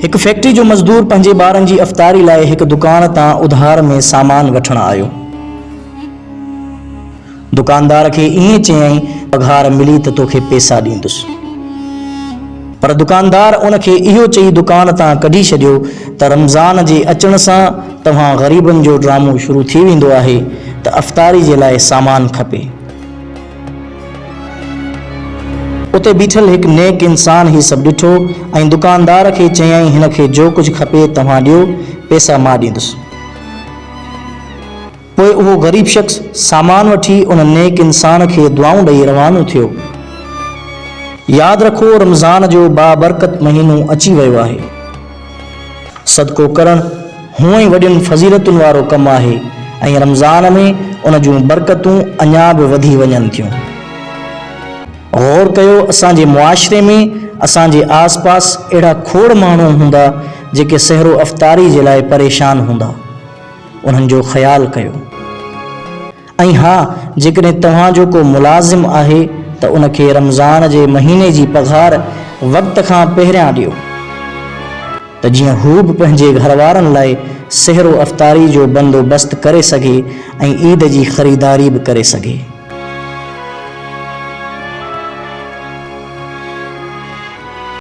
هڪ فيڪٽري جو مزدور پنهنجي ٻارن جي افطاري لاء هڪ دڪان تان اڌار ۾ سامان وٺڻ آيو. دڪاندار کي ائين چيائين پگهار ملي ته توکي پيسا ڏيندس. پر دڪاندار ان کي اهو چئي دڪان تان ڪڍي ڇڏيو ته رمضان جي اچڻ سان توهان غريبن جو ڊرامو شروع ٿي ويندو آهي ته افطاري جي لاء سامان کپي. اتي بيٺل هڪ نيڪ انسان هي سڀ ڏٺو ۽ دڪاندار کي چيائين هن کي جو ڪجهه کپي توهان ڏيو، پئسا مان ڏيندس. پوء اهو غريب شخص سامان وٺي ان نيڪ انسان کي دعائون ڏئي روانو ٿيو. ياد رکو رمضان جو بابرڪت مهينو اچي ويو آهي. صدقو ڪرڻ هونئن ئي وڏين فضيلتن وارو ڪم آهي ۽ رمضان ۾ ان جون برڪتون اڃا به وڌي وڃن ٿيون. غور ڪيو اسان جي معاشري ۾ اسان جي آس پاس اهڙا کوڙ ماڻهو هوندا جيڪي سحر و افطاري جي لاء پريشان هوندا. انهن جو خيال ڪيو. ۽ ها جيڪڏهن توهان جو ڪو ملازم آهي ته ان کي رمضان جي مهيني جي پگهار وقت کان پهريان ڏيو ته جيئن هو به پنهنجي گهروارن لاء سحر و افطاري جو بندوبست ڪري سگهي ۽ عيد جي خريداري به ڪري سگهي.